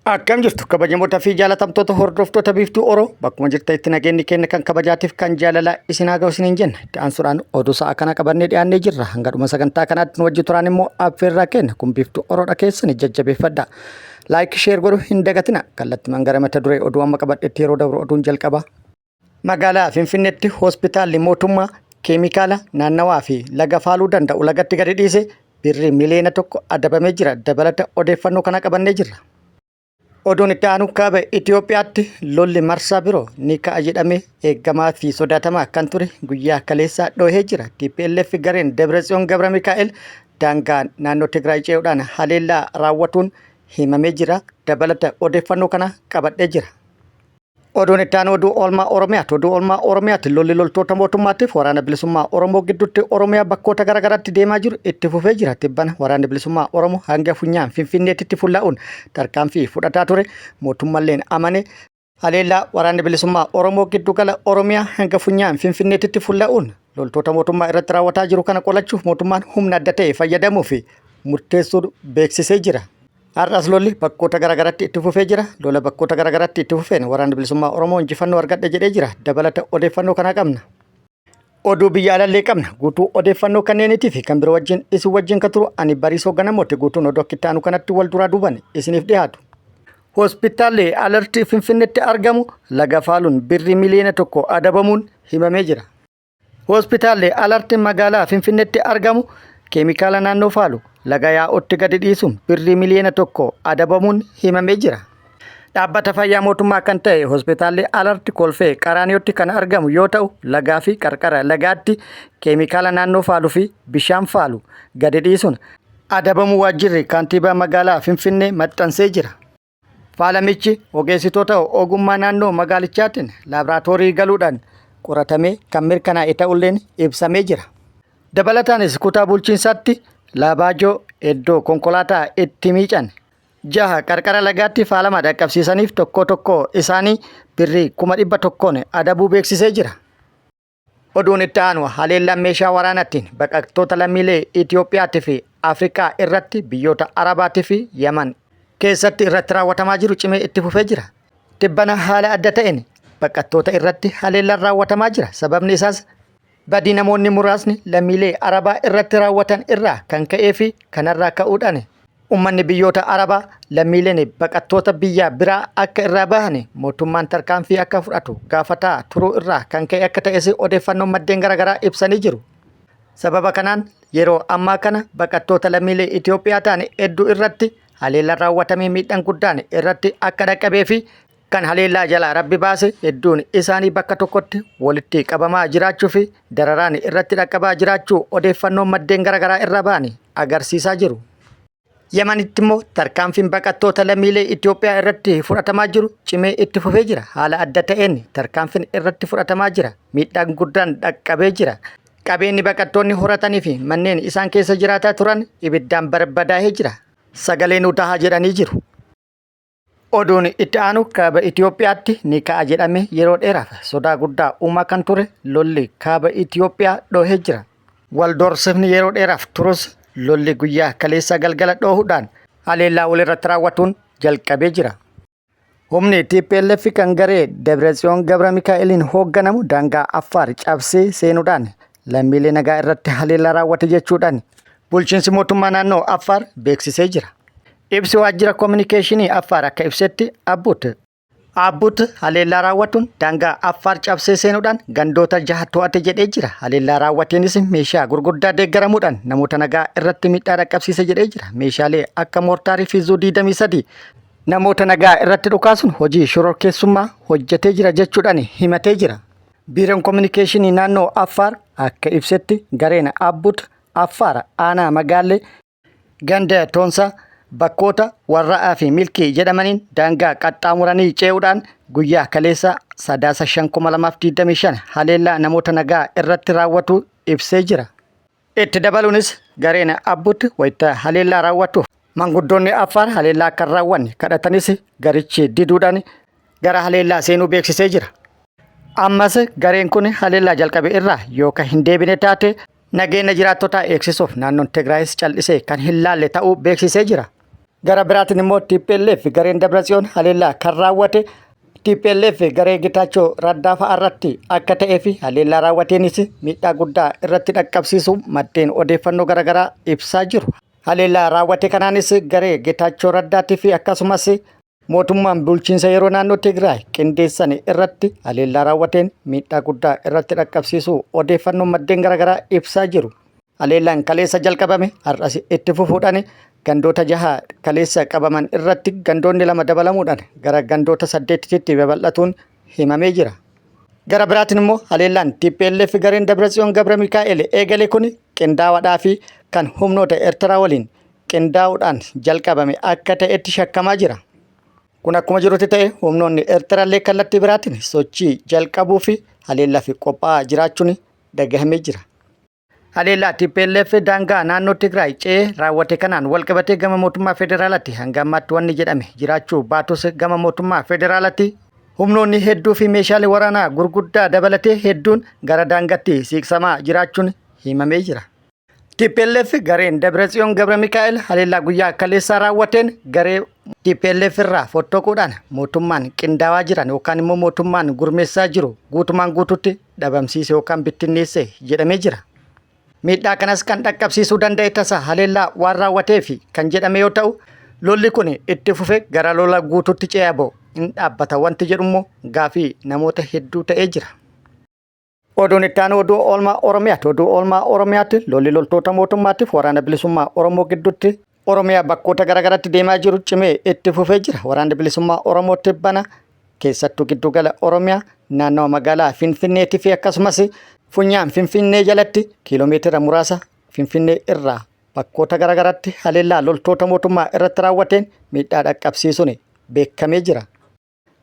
Akkam jirtu kabajamoota fi jaalatamtoota hordoftoota Biiftuu Oro bakkuma jirtanitti nageenyi keenya kan kabajaatiif kan jaalalaa isin haa ga'u isiniin jenna. Itti aansuudhaan oduu sa'a kana qabannee dhiyaannee jirra. Hanga dhuma sagantaa kanaatti nu wajji turaan immoo affeerraa keenya kun Biiftuu Oroodha keessani jajjabeeffadha. Laayik sheer godhu hin dagatina. Kallattimaan gara mata duree oduu amma qabadhetti yeroo dabru oduun jalqaba. Magaalaa Finfinneetti hospitaalli mootummaa keemikaala naannawaa fi laga faaluu danda'u lagatti gadi dhiise birrii miliyoona 1 adabamee jira. Dabalata odeeffannoo kana qabannee jirra. Oduun itti aanu kaaba Itoophiyaatti lolli marsaa biroo ni ka'a jedhamee eegamaa fi sodaatamaa kan ture guyyaa kaleessaa dhoohee jira. TPLF gareen Dabratsiyoon Gabra Mikaa'el daangaa naannoo Tigraay ce'uudhaan haleellaa raawwatuun himamee jira. Dabalata odeeffannoo kana qabadhee jira. Oduun itti aanu oduu oolmaa Oromiyaati. Oduu oolmaa Oromiyaati. Lolli loltoota mootummaatiif waraana bilisummaa Oromoo gidduutti Oromiyaa bakkoota garaagaraatti deemaa jiru itti fufee jira. Tibbana waraanni bilisummaa Oromoo hanga funyaan Finfinneetitti fullaa'uun tarkaanfii fudhataa ture. Mootummalleen amane haleellaa waraanni bilisummaa Oromoo giddugala Oromiyaa hanga funyaan Finfinneetitti fullaa'uun loltoota mootummaa irratti raawwataa jiru kana qolachuuf mootummaan humna adda ta'e fayyadamuu fi murteessuu beeksisee jira. Har'as lolli bakkoota garaagaraatti itti fufee jira. Lola bakkoota garaagaraatti itti fufeen waraanni bilisummaa Oromoo injifannoo argadhe jedhee jira. Dabalata odeeffannoo kanaa qabna. Oduu biyya alallee qabna. Guutuu odeeffannoo kanneeniitii fi kan biroo wajjin isin wajjin kan turu ani Bariisoo Ganamooti. Guutuun oduu akka itti aanu kanatti wal duraa duuban isiniif dhiyaatu. Hospitaalli Alartii Finfinneetti argamu laga faaluun birrii miliyoona 1 adabamuun himamee jira. Hospitaalli Alart magaalaa Finfinneetti argamu keemikaala naannoo faalu laga yaa'utti gadi dhiisuun birrii miliyoona 1 adabamuun himamee jira. Dhaabbata fayyaa mootummaa kan ta'e hospitaalli Alart Kolfee Qaraaniyootti kan argamu yoo ta'u lagaa fi qarqara lagaatti keemikaala naannoo faalu fi bishaan faalu gadi dhiisuun adabamuu waajjirri kaantiibaa magaalaa Finfinnee maxxansee jira. Faalamichi ogeessitoota ogummaa naannoo magaalichaatiin laaboraatoorii galuudhaan qoratamee kan mirkanaa'e ta'ulleen ibsamee jira. Dabalataanis kutaa bulchiinsaatti laabaajoo iddoo konkolaataa itti miican jaha qarqara lagaatti faalama dhaqqabsiisaniif tokkoo tokkoo isaanii birrii 100,000n adabuu beeksisee jira. Oduun itti aanu haleellaan meeshaa waraanaatiin baqattoota lammiilee Itiyoophiyaatii fi Afrikaa irratti biyyoota Arabaatii fi Yaman keessatti irratti raawwatamaa jiru cimee itti fufee jira. Tibbana haala adda ta'een baqattoota irratti haleellaan raawwatamaa jira. Sababni isaas badii namoonni muraasni lammiilee Arabaa irratti raawwatan irraa kan ka'ee fi kanarraa ka'uudhaan Ummanni biyyoota Arabaa lammiileen baqattoota biyya biraa akka irraa bahan mootummaan tarkaanfii akka fudhatu gaafataa turuu irraa kan ka'e akka ta'es odeeffannoon maddeen garaagaraa ibsanii jiru. Sababa kanaan yeroo ammaa kana baqattoota lammiilee Itoophiyaa ta'an hedduu irratti haleellaan raawwatamee miidhaan guddaan irratti akka dhaqqabee fi kan haleellaa jalaa rabbi baase hedduun isaanii bakka tokkotti walitti qabamaa jiraachuu fi dararaan irratti dhaqqabaa jiraachuu odeeffannoon maddeen garaagaraa irra ba'an agarsiisaa jiru. Yamanitti immoo tarkaanfiin baqattoota lammiilee Itoophiyaa irratti fudhatamaa jiru cimee itti fufee jira. Haala adda ta'een tarkaanfiin irratti fudhatamaa jira. Miidhaan guddaan dhaqqabee jira. Qabeenyi baqattoonni horatanii fi manneen isaan keessa jiraataa turan ibiddaan barbadaa'ee jira. Sagalee nu tahaa jedhanii jiru. Oduun itti aanu kaaba Itoophiyaatti ni ka'a jedhame yeroo dheeraaf sodaa guddaa uumaa kan ture lolli kaaba Itoophiyaa dhoohee jira. Wal doorsifni yeroo dheeraaf turus lolli guyyaa kaleessaa galgala dhoohuudhaan haleellaa walirratti raawwatuun jalqabee jira. Humni TPLF kan garee Dabratsiyoon Gabra Mikaa'eliin hoogganamu daangaa Affaar cabsee seenuudhaan lammiilee nagaa irratti haleellaa raawwate jechuudhaan bulchiinsi mootummaa naannoo Affaar beeksisee jira. Ibsi waajjira kominikeeshinii Affaar akka ibsetti Abbut Abbut haleellaa raawwatuun daangaa Affaar cabsee seenuudhaan gandoota jaha to'ate jedhee jira. Haleellaa raawwateenis meeshaa gurguddaa deeggaramuudhaan namoota nagaa irratti miidhaa dhaqqabsiise jedhee jira. Meeshaalee akka moortaarii fi zuu 23 namoota nagaa irratti dhukaasuun hojii shororkeessummaa hojjetee jira jechuudhaan himatee jira. Biiroon Kominikeeshinii naannoo Affaar akka ibsetti gareen Abbut Affaar aanaa Magaallee Ganda Toonsaa bakkoota Warra'aa fi Milkii jedhamaniin daangaa qaxxaamuranii ce'uudhaan guyyaa kaleessa Sadaasa 5,2025 haleellaa namoota nagaa irratti raawwatu ibsee jira. Itti dabaluunis gareen Abbut wayita haleellaa raawwatu manguddoonni Affaar haleellaa akka hin raawwanne kadhatanis garichi diduudhaan gara haleellaa seenuu beeksisee jira. Ammas gareen kun haleellaa jalqabe irraa yoo kan hin deebine taate Nageenya jiraattotaa eegsisuuf naannoon Tigraayis cal'isee kan hin laalle ta'uu beeksisee jira. Gara biraatiin immoo TPLF gareen Dabratsiyoon haleellaa kan raawwate TPLF garee Getaachoo Raddaa fa'a irratti akka ta'ee fi haleellaa raawwateenis miidhaa guddaa irratti dhaqqabsiisuu maddeen odeeffannoo garaagaraa ibsaa jiru. Haleellaa raawwate kanaanis garee Getaachoo Raddaatii fi akkasumas mootummaan bulchiinsa yeroo naannoo Tigraay qindeessan irratti haleellaa raawwateen miidhaa guddaa irratti dhaqqabsiisuu odeeffannoon maddeen garaagaraa ibsaa jiru. Haleellaan kaleessa jalqabame har'as itti fufuudhaan gandoota jaha kaleessa qabaman irratti gandoonni 2 dabalamuudhaan gara gandoota 8tti babal'atuun himamee jira. Gara biraatiin immoo haleellaan TPLF gareen Dabratsiyoon Gabra Mikaa'el eegale kun qindaawadhaa fi kan humnoota Eertiraa waliin qindaa'uudhaan jalqabame akka ta'etti shakkamaa jira. Kun akkuma jirutti ta'e humnoonni Eertiraallee kallattii biraatiin sochii jalqabuu fi haleellaaf qophaa'aa jiraachuun dhagahamee jira. Haleellaa TPLF daangaa naannoo Tigraay ce'ee raawwate kanaan walqabatee gama mootummaa federaalaatti hanga ammaatti wanni jedhame jiraachuu baatus gama mootummaa federaalaatti humnoonni hedduu fi meeshaalee waraanaa gurguddaa dabalatee hedduun gara daangaatti siiqsamaa jiraachuun himamee jira. TPLF gareen Dabratsiyoon Gabramikaa'el haleellaa guyyaa kaleessaa raawwateen garee TPLF irraa fottoquudhaan mootummaan qindaawaa jiran yookaan immoo mootummaan gurmeessaa jiru guutumaan guututti dhabamsiise yookaan bittinneesse jedhamee jira. Miidhaa kanas kan dhaqqabsiisuu danda'e tasa haleellaa waan raawwateefi kan jedhame yoo ta'u, lolli kun itti fufe gara lola guutuutti ce'aa boo hin dhaabbata wanti jedhu immoo gaafii namoota hedduu ta'ee jira. Oduun itti aanu oduu oolmaa Oromiyaati. Oduu oolmaa Oromiyaatti lolli loltoota mootummaatiif waraana bilisummaa Oromoo gidduutti Oromiyaa bakkoota garaagaraatti deemaa jiru cimee itti fufee jira. Waraanni bilisummaa Oromoo tibbana keessattuu giddugala Oromiyaa naannawa magaalaa Finfinneetii fi akkasumas funyaan Finfinnee jalatti kiiloomeetira muraasa Finfinnee irraa bakkoota garaagaraatti haleellaa loltoota mootummaa irratti raawwateen miidhaa dhaqqabsiisuun beekamee jira.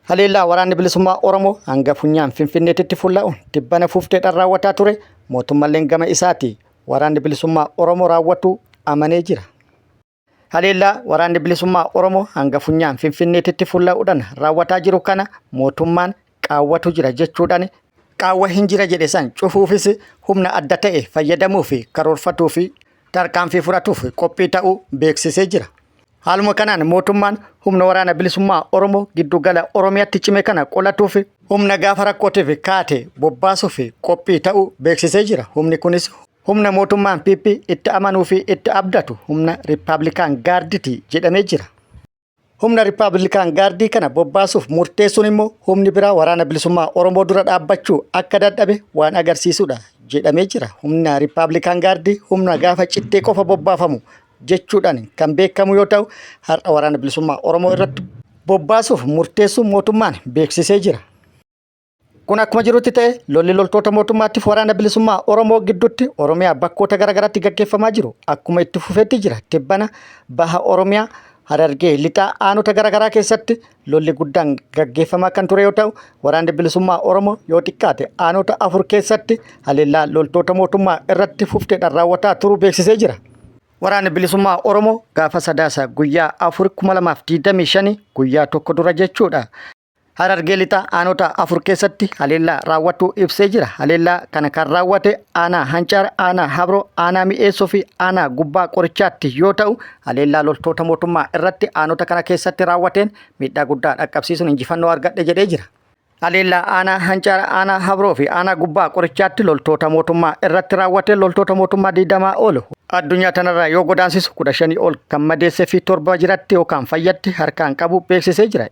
Haleellaa Waraanni Bilisummaa Oromoo hanga funyaan Finfinneetitti fulla'uun tibbana fufteedhaan raawwataa ture mootummalleen gama isaati Waraanni Bilisummaa Oromoo raawwatuu amanee jira. Haleellaa Waraanni Bilisummaa Oromoo hanga funyaan Finfinneetitti fulla'uudhaan raawwataa jiru kana mootummaan qaawwatu jira jechuudhaan qaawwa hin jira jedhe san cufuufis humna adda ta'e fayyadamuu fi karoorfatuu fi tarkaanfii fudhatuuf qophii ta'uu beeksisee jira. Haaluma kanaan mootummaan humna waraana bilisummaa Oromoo giddu gala Oromiyaatti cime kana qolatuuf humna gaafa rakkootiif kaate bobbaasuuf qophii ta'uu beeksisee jira. Humni kunis humna mootummaan PP itti amanuu fi itti abdatu humna Riippaabilikaan Gaarditi jedhamee jira. Humna Riippaabilikaan Gaardii kana bobbaasuuf murteessuun immoo humni biraa waraana bilisummaa Oromoo dura dhaabbachuu akka dadhabe waan agarsiisudha jedhamee jira. Humna Riippaabilikaan Gaardii humna gaafa cittee qofa bobbaafamu jechuudhaan kan beekamu yoo ta'u, har'a waraana bilisummaa Oromoo irratti bobbaasuuf murteessuu mootummaan beeksisee jira. Kun akkuma jirutti ta'e lolli loltoota mootummaatiif waraana bilisummaa Oromoo gidduutti Oromiyaa bakkoota garaagaraatti gaggeeffamaa jiru akkuma itti fufetti jira. Tibbana baha Oromiyaa Harargee lixaa aanota garaagaraa keessatti lolli guddaan gaggeeffamaa kan ture yoo ta'u, waraanni bilisummaa Oromoo yoo xiqqaate aanota 4 keessatti haleellaa loltoota mootummaa irratti fufteedhaan raawwataa turuu beeksisee jira. Waraanni bilisummaa Oromoo gaafa Sadaasa guyyaa 4 2025 guyyaa tokko dura jechuudha. Harargee Lixaa aanota 4 keessatti haleellaa raawwatuu ibsee jira. Haleellaa kana kan raawwate aanaa Hancaar, aanaa Habroo, aanaa Mi'eessoo fi aanaa Gubbaa Qorichaatti yoo ta'u, haleellaa loltoota mootummaa irratti aanota kana keessatti raawwateen miidhaa guddaa dhaqqabsiisuun injifannoo argadhe jedhee jira. Haleellaa aanaa Hancaar, aanaa Habroo fi aanaa Gubbaa Qorichaatti loltoota mootummaa irratti raawwateen loltoota mootummaa 20 ol addunyaa tanarraa yoo godaansisu 15 ol kan madeessee fi 7 jiratti yookaan fayyatti harkaan qabu beeksisee jira.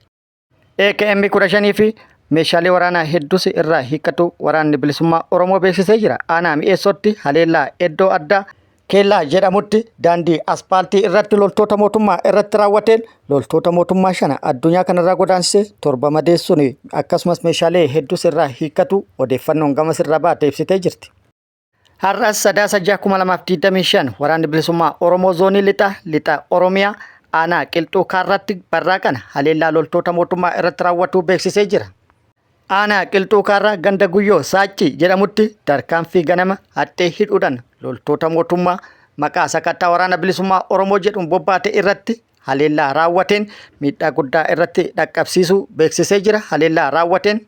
AKM 15 fi meeshaalee waraanaa hedduus irraa hiikkatu waraanni bilisummaa Oromoo beeksisee jira. Aanaa Mi'eessootti haleellaa iddoo addaa Keellaa jedhamutti daandii aspaaltii irratti loltoota mootummaa irratti raawwateen loltoota mootummaa 5 addunyaa kanarraa godaansisee 7 madeessuun akkasumas meeshaalee hedduus irraa hiikkatu odeeffannoon gamas irraa baate ibsitee jirti. Har'as Sadaasa 6 2025 Waraanni Bilisummaa Oromoo Zoonii Lixa Lixa Oromiyaa aanaa Qilxuu Kaarraatti barraaqan haleellaa loltoota mootummaa irratti raawwatuu beeksisee jira. Aanaa Qilxuu Kaarraa ganda Guyyoo Saaccii jedhamutti tarkaanfii ganama haxxee hidhuudhaan loltoota mootummaa maqaa sakattaa Waraana Bilisummaa Oromoo jedhuun bobbaate irratti haleellaa raawwateen miidhaa guddaa irratti dhaqqabsiisuu beeksisee jira. Haleellaa raawwateen.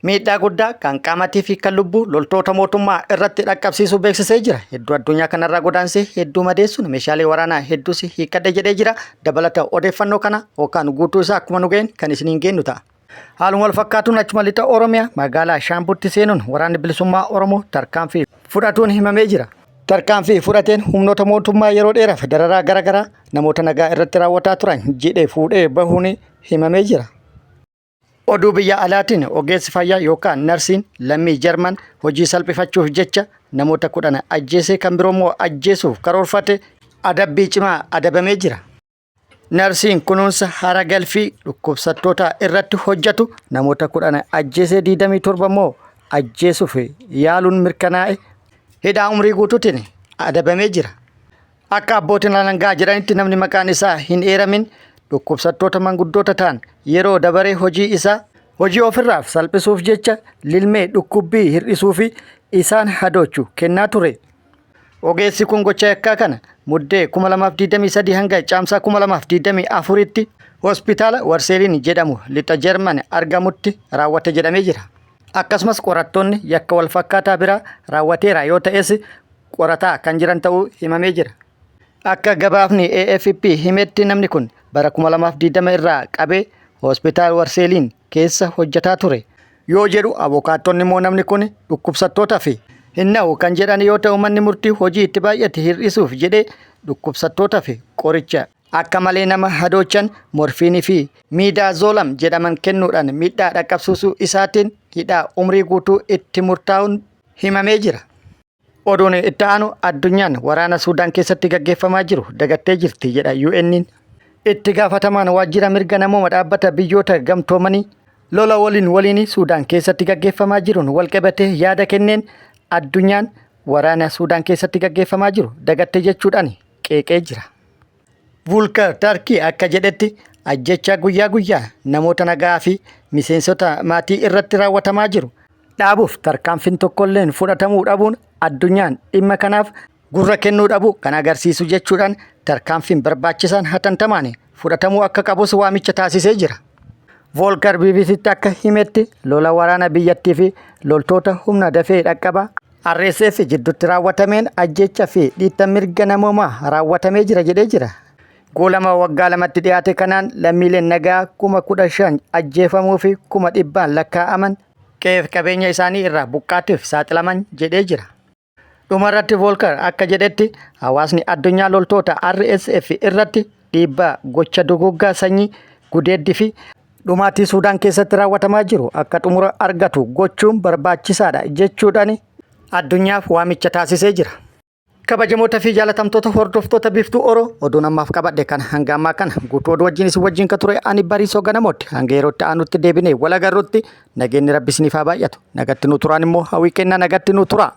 Miidhaa guddaa kan qaamatii fi kan lubbuu loltoota mootummaa irratti dhaqqabsiisuu beeksisee jira. Hedduu addunyaa kanarraa godaansee hedduu madeessuun meeshaalee waraanaa hedduus hiikkadhe jedhee jira. Dabalata odeeffannoo kana yookaan guutuu isaa akkuma nu ga'een kan isiniin geennu ta'a. Haaluma wal fakkaatuun achuma lixa Oromiyaa magaalaa Shaambuutti seenuun waraanni bilisummaa Oromoo tarkaanfii fudhatuun himamee jira. Tarkaanfii fudhateen humnoota mootummaa yeroo dheeraaf dararaa garaagaraa namoota nagaa irratti raawwataa turan jedhee fuudhee bahuun himamee jira. Oduu biyya alaatiin ogeessi fayyaa yookaan narsiin lammii Jarman hojii salphifachuuf jecha namoota 10 ajjeesee kan biroo immoo ajjeesuuf karoorfate adabbii cimaa adabamee jira. Narsiin kunuunsa hara galfii dhukkubsattoota irratti hojjetu namoota 10 ajjeesee 27 immoo ajjeesuuf yaaluun mirkanaa'e hidhaa umrii guutuutiin adabamee jira. Akka abbootiin alangaa jedhanitti namni maqaan isaa hin eeramin dhukkubsattoota manguddoota ta'an yeroo dabaree hojii isaa hojii ofirraaf salphisuuf jecha lilmee dhukkubbii hir'isuu fi isaan hadoochu kennaa ture. Ogeessi kun gocha yakkaa kana Muddee 2023 hanga Caamsaa 2024tti hospitaala Warseeliin jedhamu lixa Jarman argamutti raawwate jedhamee jira. Akkasumas qorattoonni yakka walfakkaataa biraa raawwateera yoo ta'es qorataa kan jiran ta'uu himamee jira. Akka gabaafni AFP himetti namni kun bara 2020 irraa qabee hospitaal Warseeliin keessa hojjetaa ture. Yoo jedhu abokaattonni immoo namni kun dhukkubsattootaa fi hin na'u kan jedhan yoo ta'u manni murtii hojii itti baay'ate hir'isuuf jedhee dhukkubsattootaa fi qoricha akka malee nama hadoochan morfiinii fi miidaazolam jedhaman kennuudhaan miidhaa dhaqqabsiisuu isaatiin hidhaa umrii guutuu itti murtaa'uun himamee jira. Oduun itti aanu addunyaan waraana Suudaan keessatti gaggeeffamaa jiru dagattee jirti jedha UN'n. Itti gaafatamaan waajjira mirga namooma dhaabbata biyyoota gamtoomanii lola waliin waliin Suudaan keessatti gaggeeffamaa jiruun walqabatee yaada kenneen addunyaan waraana Suudaan keessatti gaggeeffamaa jiru dagattee jechuudhaan qeeqee jira. Vuulkar Tarkii akka jedhetti ajjechaa guyyaa guyyaa namoota nagaa fi miseensota maatii irratti raawwatamaa jiru dhaabuuf tarkaanfiin tokkolleen fudhatamuu dhabuun addunyaan dhimma kanaaf gurra kennuu dhabuu kan agarsiisu jechuudhaan tarkaanfiin barbaachisaan hatantamaan fudhatamuu akka qabus waamicha taasisee jira. Voolkar BBCtti akka himetti lola waraana biyyattii fi loltoota humna dafee dhaqqabaa RSF jidduutti raawwatameen ajjeecha fi dhiitta mirga namoomaa raawwatamee jira jedhee jira. Goolama waggaa lamatti dhiyaate kanaan lammiileen nagaa 15,000 ajjeefamuu fi kuma dhibbaan lakkaa'aman qe'eef qabeenya isaanii irraa buqqaatiif saaxilaman jedhee jira. Dhumarratti Voolkar akka jedhetti hawaasni addunyaa loltoota RSF irratti dhiibbaa gocha duguuggaa sanyii gudeeddii fi dhumaatii Suudaan keessatti raawwatamaa jiru akka xumura argatu gochuun barbaachisaadha jechuudhaan addunyaaf waamicha taasisee jira. Kabajamoota fi jaalatamtoota hordoftoota Biiftuu Oro oduun ammaaf qabadhe kan hanga ammaa kana guutuu oduu wajjin isin wajjin ka ture ani Bariisoo Ganamootti hanga yerootti aanutti deebinee wal agarrutti nageenyi rabbi isiniif haa baay'atu nagatti nu turaan immoo hawwii kennaa nagatti nu tura.